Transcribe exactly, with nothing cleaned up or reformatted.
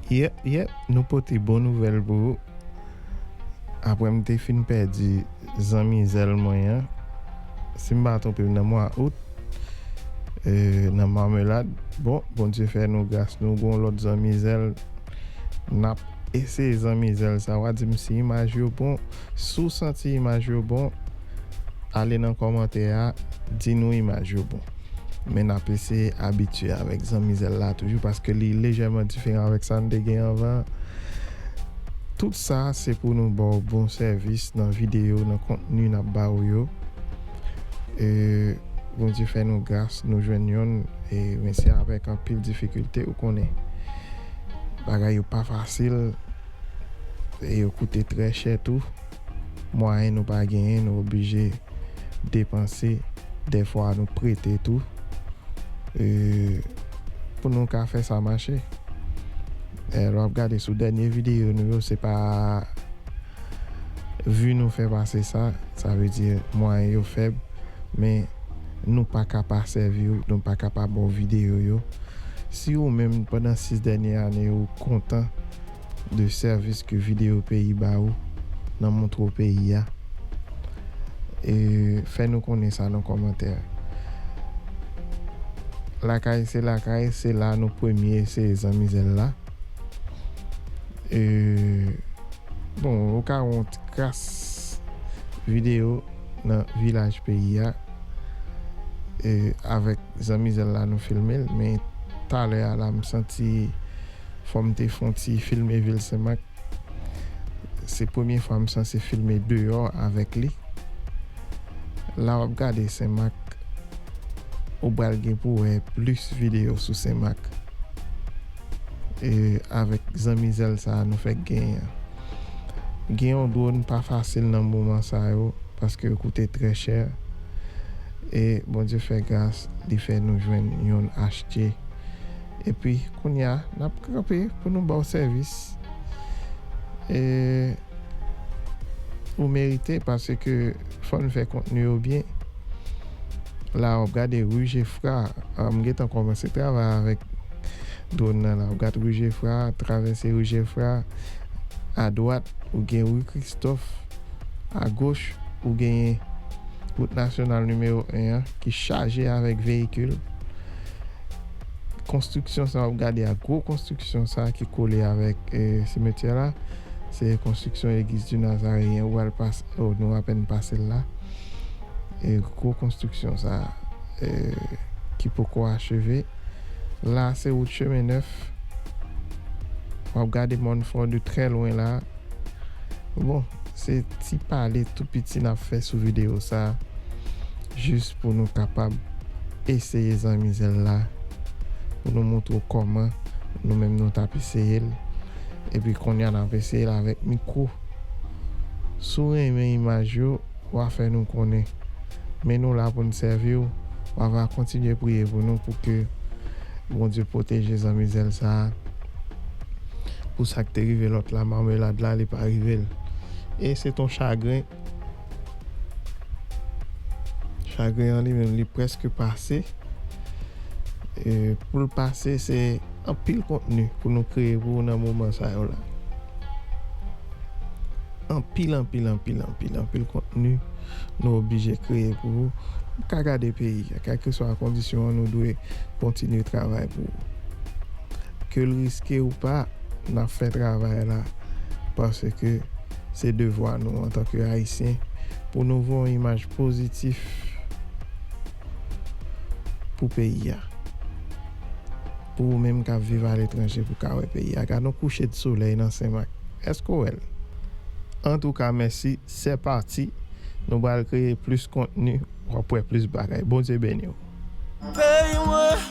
Yep, yep, nou pote bon nouvèl pou ou. Apre m te fin pèdi zanmi zèl mwen an, si m pa twonpe m nan mwa out, e, nan Mamelad, bon, Bondye fè nou gras, nou gon lòt zanmi zèl, n ap eseye zanmi zèl sa. W a di m si imaj yo bon, si w santi imaj yo bon, ale nan kòmantè a, di nou imaj yo bon. Men n ap eseye abitye avèk zanmi zèl la toujou, paske li lejèman diferan avèk sa n te gen anvan. Tout sa, se pou nou ba w bon sèvis nan videyo, nan kontni n ap ba w yo. E, Bondye fè nou gras, nou jwenn yonn, e, men se avèk anpil difikilte, ou konnen. Bagay yo pa fasil, e yo koute trè chè tou. Mwayen nou pa genyen, nou oblije depanse, dèfwa nou prete tou, e, pou nou ka fè sa mache. E, lè w ap gade sou dènye videyo nou yo, se pa vi nou fè pase sa, sa vle di mwayen yo fèb, men nou pa ka pa sèvi w, nou pa ka pa ba w videyo yo. Si ou menm, pandan sis dènye ane, ou kontan de sèvis ke Videyo Peyi ba ou nan montre w peyi a, e, fè nou konnen sa nan kòmantè. Lakay se lakay, se la nou premye eseye zanmi zèl la. E, bon, ou ka wè yon ti kras videyo nan vilaj peyi a, e, avèk zanmi zèl la nou filme l, men talè a la m santi fò m te fè yon ti filme vil Senmak. Se premye fwa m sanse filme deyò avèk li. La w ap gade Senmak, ou pral gen pou wè plis videyo sou Senmak. E avèk zanmi zèl sa a nou fèk genyen an. Gen yon dwòn pa fasil nan moman sa yo, paske yo koute trè chè. E Bondye fè gras, li fè nou jwenn yonn achte. Epi, kounye a, n ap kanpe pou nou ba w sèvis. E ou merite, paske fò n fè kontni yo byen. La, w ap gade Ri Jefra. A, m gentan kòmanse travay avèk dwòn nan la. W ap gade Ri Jefra, travèse Ri Jefra. Adwat, ou gen Ri Kristòf. Agoch, ou genyen wout nasyonal nimewo en an ki chaje avèk veyikil. Konstriksyon sa w ap gade a, gwo konstriksyon sa ki kole avèk, e, simetyè la, se konstriksyon Legliz di Nazareyen. Ou al pas-, o, nou apèn pase l la. E gwo konstriksyon sa, e, ki poko acheve. La, se wout Chemen Nèf. W ap gade Mòn Fò de trè lwen la. Bon, se ti pale tou piti n ap fè sou videyo sa, jis pou nou kapab eseye zanmi zèl la, pou nou montre w kòman nou menm nou t ap eseye l. Epi kounye a n ap eseye l avèk mikwo. Si w renmen imaj yo, w a fè nou konnen. Men nou la pou n sèvi w. W a va kontinye priye pou nou pou ke Bondye pwoteje zanmi zèl sa a. Pou sa k te rive lòt la, Mamelad la, li pa rive l. E se t on chagren. Chagren an li menm, li prèske pase. E pou l pase, se anpil kontni pou nou kreye pou ou nan moman sa yo la. Anpil, anpil, anpil, anpil, anpil kontni nou oblije kreye pou ou. Ou ka gade peyi a, kèlkeswa kondisyon an, nou dwe kontinye travay pou ou. Ke l riske ou pa, n ap fè travay la, paske se devwa nou antanke Ayisyen pou nou voye yon imaj pozitif pou peyi a. Pou ou menm k ap viv aletranje, pou ka wè peyi a. Gad yon kouche de solèy nan Senmak. Èske w wè l? Antouka, mèsi. Se pati. Nou pral kreye plis kontni. W ap wè plis bagay. Bondye beni w. Peyi mwen,